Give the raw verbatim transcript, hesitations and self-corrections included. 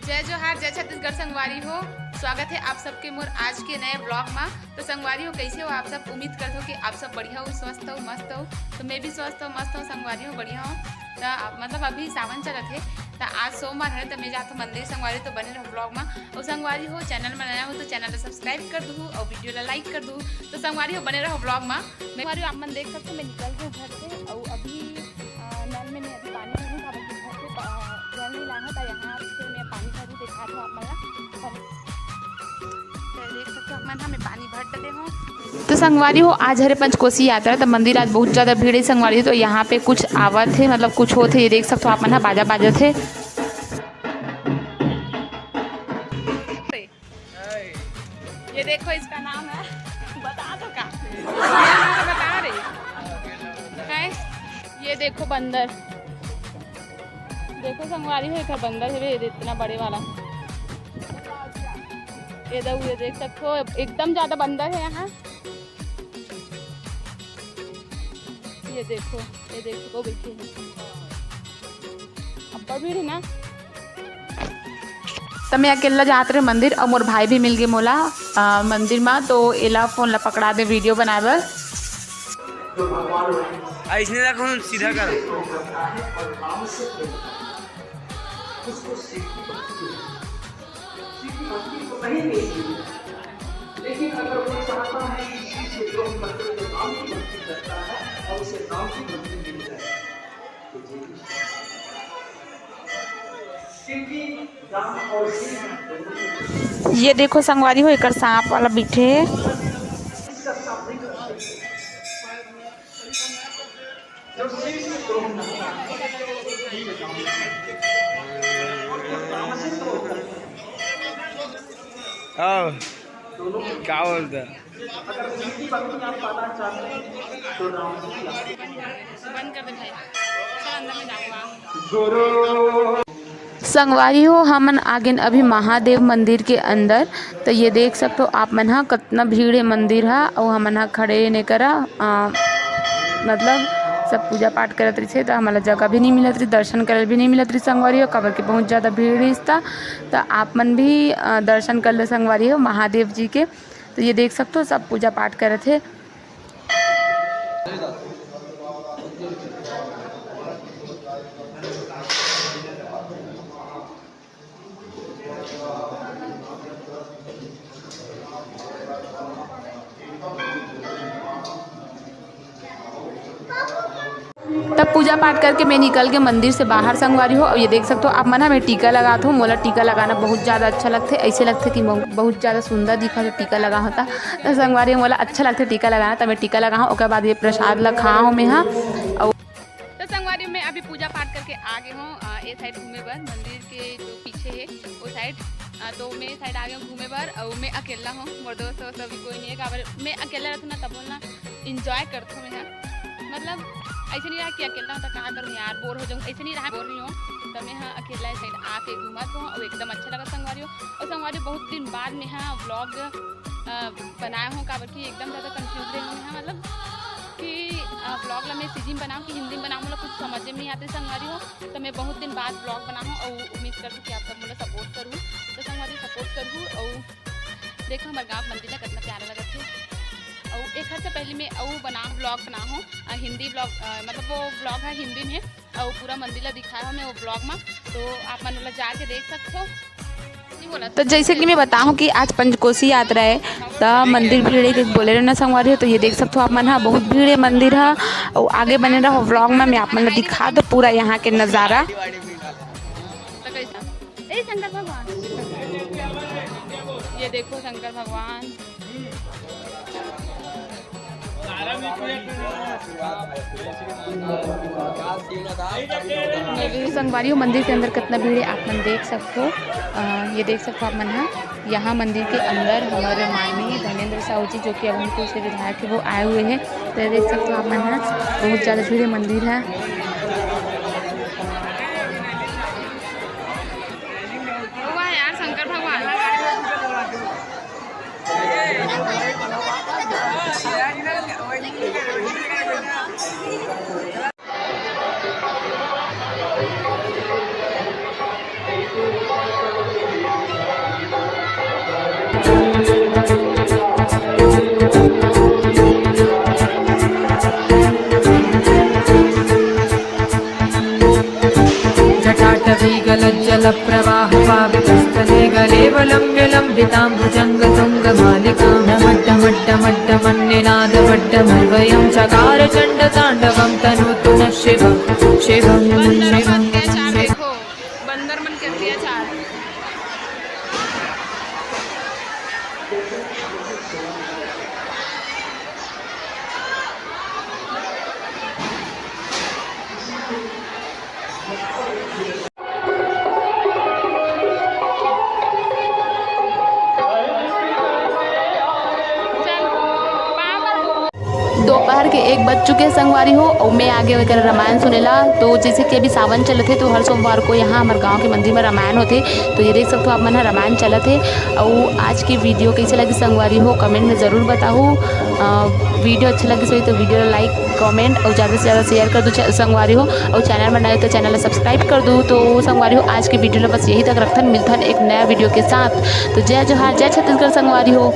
जय जोहार, जय छत्तीसगढ़ संगवारी हो। स्वागत हे आप सबके मोर आज के नए vlog मा। तो संगवारी हो, कैसे हो आप सब? उम्मीद करत हो कि आप सब बढ़िया हो, स्वस्थ हो, मस्त हो। तो मैं भी स्वस्थ हो, मस्त हो संगवारी हो, बढ़िया हो। त मतलब अभी सावन चलत हे, त आज सोमवार हरे, त मैं जात हो मंदिर संगवारी, तो बने रहो vlog मा। और संगवारी हो, channel में नया हो तो channel ला subscribe कर दू और video ला like कर दू। तो संगवारी हो, बने रहो vlog मा। मैं संगवारी हो, आप मन देख सकते हो, मैं निकल गई घर से और अभी अ, नल में मैं अभी पानी भरूँ, काबर कि घर से पा-, जल नहीं लाना था, यहाँ से मैं पानी भरूँ, दिखा दूँ आप मन ला। तो देख सकते हो आप मन, हाँ, मैं पानी भर डले हूँ। तो संगवारी हो, आज हरे पंचकोसी यात्रा, तो मंदिर आज बहुत ज्यादा भीड़ है संगवारी हो। तो यहाँ पे कुछ आवत है, मतलब कुछ होत है, ये देख सकते हो आप मन, हाँ, बाजा बाजत है। ये देखो, इसका नाम है, बता दो का? ये तो बता रही है। ये देखो बंदर, देखो संगवारी हो, एक बंदर है बे, इतना बड़े वाला। ये दो, ये देख सकते हो, एकदम ज्यादा बंदर है यहाँ। ये देखो, ये देखो, बैठे हैं। अब्बड़ भीड़ है ना। त मैं अकेला जात रहे मंदिर, अउ मोर भाई भी मिल गे मोला, अ, मंदिर मा, तो एला फोन ला पकड़ा दे video बनाए बर। ऐसने रखो, सीधा कर। ये देखो संगवारी हो, एकर सांप वाला बिठे हे। आओ, का बोलता? बंद कर दे भाई, चल अंदर में जाऊंगा। संगवारी हो, हमन आ गेन अभी महादेव मंदिर के अंदर। तो ये देख सकते हो आप मन ह, कतना भीड़ है मंदिर ह, अउ हमन ह खड़े ने करा, अ, मतलब सब पूजा पाठ करत रहिथे, तो हमन ला जगह भी नहीं मिलत रही, दर्शन करे भी नहीं मिलत रही संगवारी हो, काबर के बहुत ज्यादा भीड़ रहिस ता। तो आप मन भी, अ, दर्शन कर ले संगवारी हो महादेव जी के। तो ये देख सकते हो, सब पूजा पाठ करत हे। तब पूजा पाठ करके मैं निकल के मंदिर से बाहर संगवारी हो। अउ ये देख सकते हो आप मन, हमें टीका लगात हो, मोला टीका लगाना बहुत ज्यादा अच्छा लगथे, ऐसे लगथे कि मो-, बहुत ज्यादा सुंदर दिखा तो टीका लगा होता। तो संगवारी हो, मोला अच्छा लगथे टीका लगाना, तो मैं टीका लगा हूँ। ओकर बाद ये प्रसाद ला खा हूँ मैं, हाँ। अउ तो संगवारी, मैं अभी पूजा पाठ करके आ गए हूँ, अ, ये side घूमे बर, मंदिर के जो पीछे है वो side। अ, तो मैं ये side आ गए हूँ घूमे बर, और मैं अकेला हूँ, मोर दोस्त वोस्त अभी कोई नहीं है, काबर मैं अकेला रहता ना, तब बोलना enjoy करता हूँ मैं, हाँ। मतलब ऐसे नहीं रहा कि अकेला हूँ तो कहाँ करूँ यार, बोर हो जाऊँ, ऐसे नहीं रहा, बोर नहीं हूँ। तो मैं, हाँ, अकेला ये side आके घूमत हूँ और एकदम अच्छा लगा संगवारी हो। और संगवारी, बहुत दिन बाद में, हाँ, vlog अ, बनाए हूँ, काबर कि एकदम ज़्यादा confuse रहे हूँ मैं, मतलब कि, अ, vlog ला मैं CG में बनाऊँ कि हिंदी में बनाऊँ, मोला कुछ समझ में नहीं आते संगवारी हो। तो मैं बहुत दिन बाद vlog बनाऊँ और उम्मीद करहूँ कि आप सब मोला support करहू। तो संगवारी, support करहू और देखो हमारे गाँव मंदिर ला कितना प्यारा लगत है। और एक हफ्ते पहले मैं और बना, vlog बना हूँ, अ, हिंदी vlog, अ, मतलब वो vlog है हिंदी में, अउ पूरा मंदिर ला दिखाए हो मैं वो vlog में, तो आप मन ओला जाके देख सकथो। तो जैसे कि मैं बताहूँ कि आज पंचकोसी यात्रा है, त मंदिर भीड़ है, कि बोले रहना संगवारी हो। तो ये देख सकते हो आप मन हा, बहुत भीड़ है मंदिर हा। और आगे बने रहो vlog में, मैं आप मन ला दिखा दो पूरा यहाँ के नज़ारा। ए शंकर भगवान, ये देखो शंकर भगवान। संगवारी हो, मंदिर के अंदर कितना भीड़ है आप मन देख सकते हो। अ, ये देख सकते हो आप मन हा, यहाँ मंदिर के अंदर हमारे माननीय धर्मेंद्र साहू जी, जो कि अवंतीपुर से विधायक है, वो आए हुए हैं। तो ये देख सकते हो आप मन हा, बहुत ज़्यादा भीड़ है मंदिर है। हुआ है यार शंकर भगवान। जलप्रवाहपावितस्थले गलेऽवलम्ब्य लम्बिताम्बुजङ्गतुङ्गमालिकां डमड्डमड्डमड्डमन्निनादमड्डमर्वयं चकार चण्डताण्डवं तनोतु नः शिवं शिवं शिवं शिवं। बंदर मन के अत्याचार। दोपहर के एक बज चुके हे संगवारी हो, अउ मैं आगे वगैरह रामायण सुनेला। तो जैसे कि अभी सावन चलत हे, तो हर सोमवार को यहाँ हमर गांव के मंदिर में रामायण होथे। तो ये देख सकते हो आप मन ह, रामायण चलत हे। अउ आज की वीडियो कैसे लगी संगवारी हो, कमेंट में ज़रूर बताओ। वीडियो अच्छा लगी सही तो वीडियो ला लाइक, कमेंट और ज़्यादा से ज़्यादा शेयर कर दो संगवारी हो। और चैनल बनाए तो चैनल ला सब्सक्राइब कर दो। तो संगवारी हो, आज की वीडियो ला बस यही तक रखथन, मिलथन एक नया वीडियो के साथ। तो जय जोहार, जय छत्तीसगढ़ संगवारी हो।